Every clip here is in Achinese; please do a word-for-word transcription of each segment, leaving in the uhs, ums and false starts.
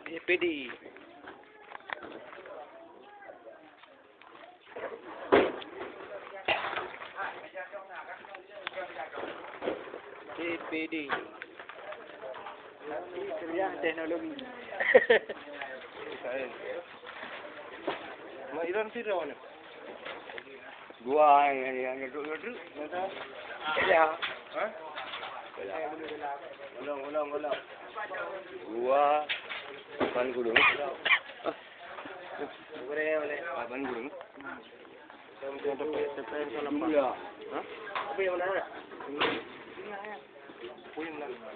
D P D. D P D. Kuliah teknologi. Mak Iran sira mana? Dua yang, yang, yang duduk-duduk. Ya. Ha? Ulang, ulang, ulang. Dua. Lapan gulung. Lapan gulung. Jumlah. Ha? Apa yang mana?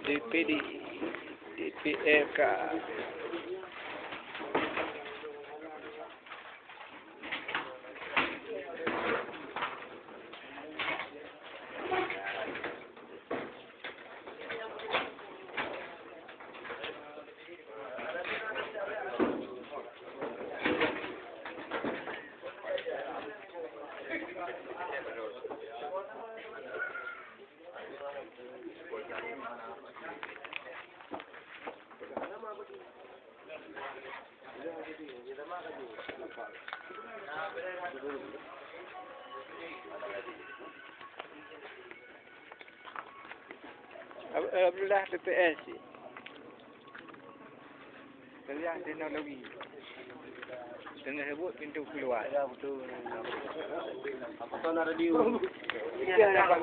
D P D, D P R K. Ab-, Abdullah T P S. Kuliah teknologi. Teungoh buet pintoe keuluwa. Ya, betul. Apa tu nak radio? Iya, ya, Pak.